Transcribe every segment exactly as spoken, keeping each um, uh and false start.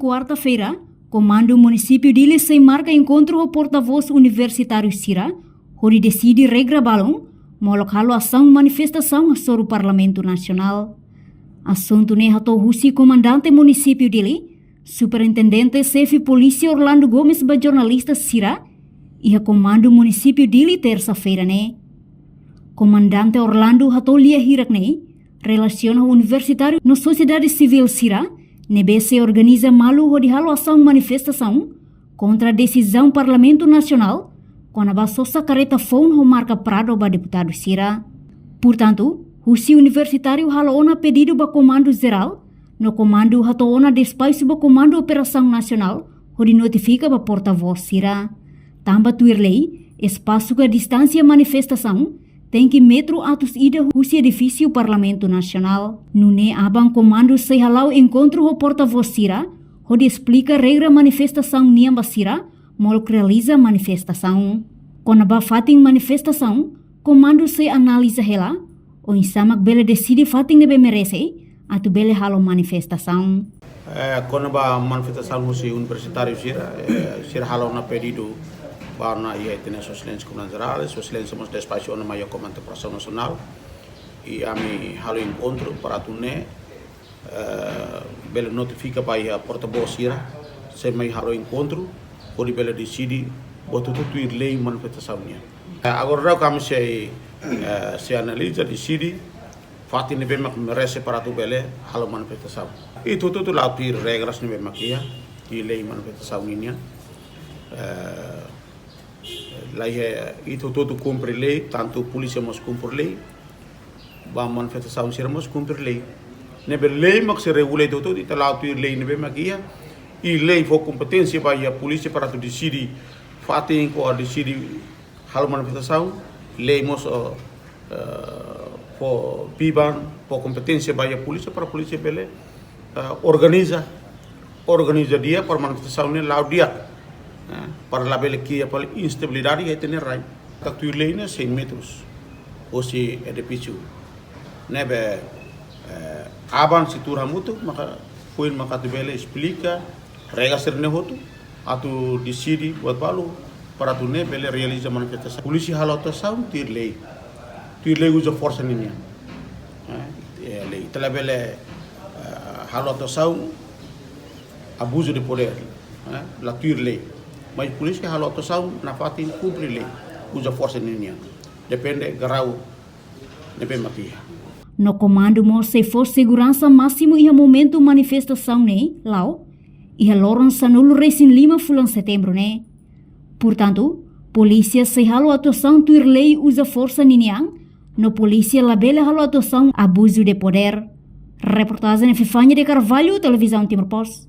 Kuarta-feira, Komandu Munisípiu Dili sei marka enkontru ho portavós universitáriu sira, hodi deside regra balun, molok halo asaun manifestasaun hasoru Parlamentu Nasionál. Asuntu ne'e hato'o husi Komandante Munisípiu Dili, Superintendente Xefe Polísia Orlando Gomes ba jornalista sira, iha Komandu Munisípiu Dili tersa-feira ne'e. Komandante Orlando hato'o lia hirak ne'e, relasiona ho universitáriu no sosiedade sivíl sira, ne'ebé sei organiza malu hodi halo asaun manifestasaun kontra desizaun Parlamentu Nasionál, kona-ba sosa karreta foun ho marka Prado ba deputadu sira. Portantu, husi universitáriu halo ona pedidu ba Komandu Jerál, no Komandu hato'o ona despaxu ba Komandu Operasaun Nasionál, hodi notifika ba portavós sira. Tanba tuir lei, espasu ka distánsia manifestasaun tenke metru atus ida husi edifísiu Parlamentu Nasionál. Nune'e aban Komandu sei hala'o enkontru ho portavós sira, hodi esplika regra manifestasaun nian ba sira, molok realiza manifestasaun. Kona-ba fatin manifestasaun, Komandu sei analiza hela, oinsá mak bele deside fatin ne'ebé merese, atu bele halo manifestasaun. Eh, kona-ba manifestasaun husi universitáriu sira, eh, sira halo ona pedidu ba ona iha ita-nia Sua Exelénsia Komandante Jerál, Sua Exelénsia mós despaxu ona mai iha Komandante Operasaun Nasionál, i ami halo enkontru para atu nune'e, eh, bele notifika ba iha portavós sira, sei mai halo enkontru, hodi bele deside buat hotu tuir lei manifestasaun nian. Eh, agora daudaun ami sei, eh, sei analiza, deside fatin ne'ebé mak merese para atu bele halo manifestasaun. Ita hotu-hotu la'o tuir regras ne'ebé mak iha, iha lei manifestasaun nian. Eh, laiha, ita hotu-hotu kumpre lei, tantu polísia mós kumpre lei, ba manifestasaun sira mós kumpre lei. Ne'ebé lei mak sei regula ita hotu-hotu, ita la'o tuir lei ne'ebé mak iha, i lei fó kompeténsia ba iha polísia para atu deside fatin ka deside halo manifestasaun, lei mós, eh, eh, fó biban, fó kompeténsia ba iha polísia para polísia bele, eh, organiza, organiza di'ak para manifestasaun ne'e la'o di'ak, eh, para labele kria fali instabilidade iha ita-nia rai. Ka tuir lei ne'e cem metros hosi edifísiu. Ne'ebé, eh, aban sei tuur hamutuk, maka foin maka atu bele esplika regra sira-ne'e hotu, atu deside buat balu para atu nune'e bele realiza manifestasaun. Polísia halo atuasaun tuir lei. Tuir lei uza forsa ninian. Eh, eh, lei. Ita labele, eh, halo atuasaun abuzu de podér. Eh, la tuir lei. Mas polísia halo atuasaun nafatin kumpre lei. Uza forsa ninian. Depende grau ne'ebé mak iha. No komandu mós sei fó seguransa másimu iha momentu manifestasaun ne'e, la'o, iha loron sanulu-resin-lima fulan Setembru ne'e. Portantu, polísia sei halo atuasaun tuir lei uza forsa ninian, no polísia labele halo atuasaun abuzu de podér. Reportajen Fifania de Carvalho, Televizaun Timor Post.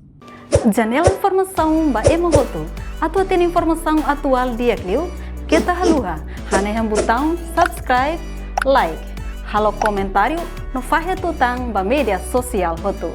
Janela informasaun ba ema hotu. Atu hatene informasaun atuál di'ak liu, keta haluha hanehan butaun subscribe, like, halo komentáriu, no fahe tutan ba média sosiál hotu.